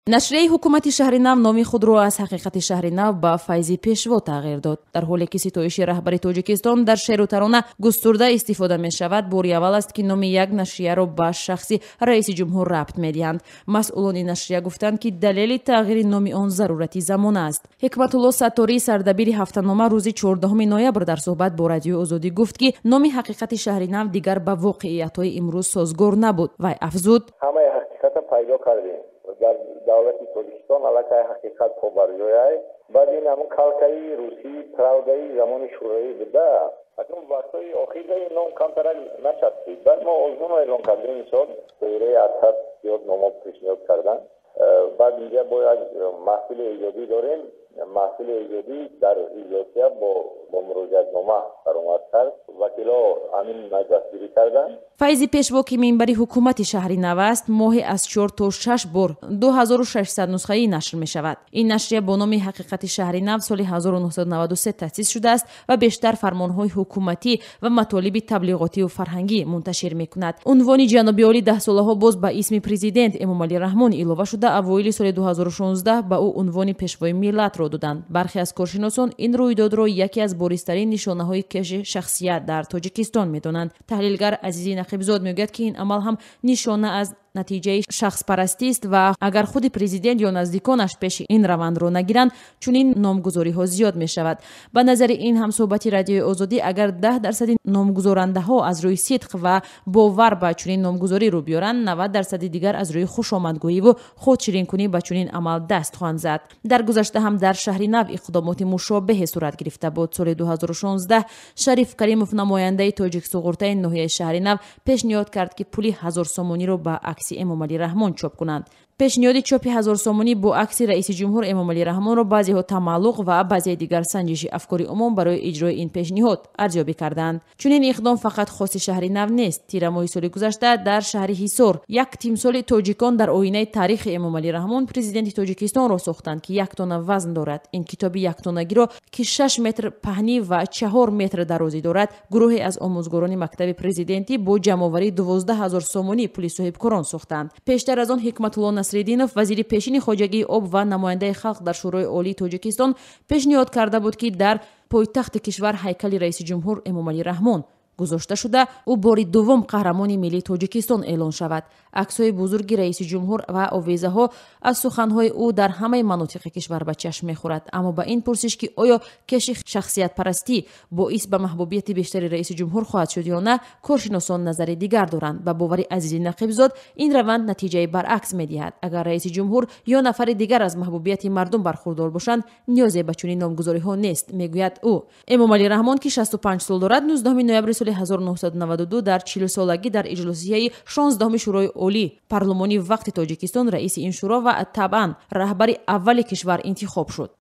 Нашрияи ҳукумати шаҳри нав номи худро аз «Ҳақиқати шаҳри нав» ба «Файзи Пешво» тағйир дод. Дар ҳоле ки ситоиши раҳбари Тоҷикистон дар шеъру тарона густурда истифода мешавад, бори аввал аст, ки номи як нашрияро ба шахси раиси ҷумҳур рабт медиҳанд. Масъулони нашрия гуфтанд, ки далели тағйири номи он зарурати замона аст. Ҳикматулло Сатторӣ, сардабири ҳафтанома, рӯзи 14 ноябр дар суҳбат бо Радиои Озодӣ гуфт, ки номи «Ҳақиқати шаҳри нав» дигар ба воқеиятҳои имрӯз созгор набуд. Вай афзуд: Ҳамаи ҳақиқата пайдо кардем. Дар давлати Тоҷикистон аллакай ҳақиқат побарҷояй. Баъд ин ҳамун калкаи русии «Правда»и замони Шӯравӣ буда. Акнун вақтҳои охира ин ном камтарак начаспид. Баъд мо озмунро эълон кардем. Мисол, доираи аз 100 зиёд номҳо пешниҳод карданд. Баъд инҷа бо як маҳфили эҷодӣ дорем. Маҳфили эҷодӣ дар иҷлосия бо муроҷиатнома баромад кард. Вакило ҳамин дастгирӣ карданд. «Файзи Пешво», ки минбари ҳукумати шаҳри нав аст, моҳе аз чор то шаш бор 2600 нусхаӣ нашр мешавад. Ин нашрия бо номи «Ҳақиқати шаҳри нав» соли 1993 таъсис шудааст ва бештар фармонҳои ҳукуматӣ ва матолиби таблиғотиву фарҳангӣ мунташир мекунад. Унвони ҷаноби олӣ даҳсолаҳо боз ба исми президент Эмомалӣ Раҳмон илова шуда, аввоили соли 2016 ба ӯ унвони Пешвои миллатро доданд. Бархе аз коршиносон ин рӯйдодро яке аз боризтарин нишонаҳои кеши шахсият дар Тоҷикистон медонанд. Таҳлилгар Азизи Нақибзод мегӯяд, ки ин амал ҳам нишона аз натиҷаи шахспарастист ва агар худи президент ё наздиконаш пеши ин равандро нагиранд, чунин номгузориҳо зиёд мешавад. Ба назари ин ҳамсӯҳбати Радиои Озодӣ, агар 10 дарсади номгузорандаҳо аз рӯи сидқ ва бовар ба чунин номгузорӣ рӯ биёранд, 90 дарсади дигар аз рӯи хушомадгӯиву худширинкунӣ ба чунин амал даст хоҳанд зад. Дар гузашта ҳам дар шаҳри нав иқдомоти мушобеҳе сурат гирифта буд. Соли 2016 Шариф Каримов, намояндаи Тоҷиксуғуртаи ноҳияи шаҳри нав, пешниҳод кард, ки пули 1000 сомониро ба акси Эмомалӣ Раҳмон чоп кунанд. Пешниҳоди чопи 1000 сомонӣ бо акси раиси ҷумҳур Эмомалӣ Раҳмонро баъзеҳо тамаллуқ ва баъзеи дигар санҷиши афкори умум барои иҷрои ин пешниҳод арзёбӣ карданд. Чунин иқдом фақат хоси шаҳри нав нест. Тирамоҳи соли гузашта дар шаҳри Ҳисор як тимсоли тоҷикон дар оинаи таърихи Эмомалӣ Раҳмон, президенти Тоҷикистонро сохтанд, ки як тонна вазн дорад. Ин китоби яктоннагиро, ки 6 метр паҳнӣ ва 4 метр дарозӣ дорад, гурӯҳе аз омӯзгорони мактаби президентӣ бо ҷамъоварии 12 000 сомонӣ пули соҳибкорон сохтанд. Пештар аз он Ҳикматулло Насриддинов, вазири пешини хоҷагии об ва намояндаи халқ дар Шӯрои Олии Тоҷикистон, пешниҳод карда буд, ки дар пойтахти кишвар ҳайкали раиси ҷумҳур Эмомалӣ Раҳмон гузошта шуда, ӯ бори дуввум қаҳрамони миллии Тоҷикистон эълон шавад. Аксҳои бузурги раиси ҷумҳур ва овезаҳо аз суханҳои ӯ дар ҳамаи манотиқи кишвар ба чашм мехӯрад. Аммо ба ин пурсиш, ки оё кеши шахсиятпарастӣ боис ба маҳбубияти бештари раиси ҷумҳур хоҳад шуд ё на, коршиносон назари дигар доранд. Ба бовари Азизи Нақибзод, ин раванд натиҷаи баръакс медиҳад. Агар раиси ҷумҳур ё нафари дигар аз маҳбубияти мардум бархурдор бошанд, ниёзе ба чунин номгузориҳо нест, мегӯяд ӯ. Эмомалӣ Раҳмон, ки 65 сол дорад, 19 ноябри соли 1992 дар 40-солагӣ дар иҷлосияи 16-уми Шӯрои Олӣ, парлумони вақти Тоҷикистон, раиси ин шӯро ва табъан раҳбари аввали кишвар интихоб шуд.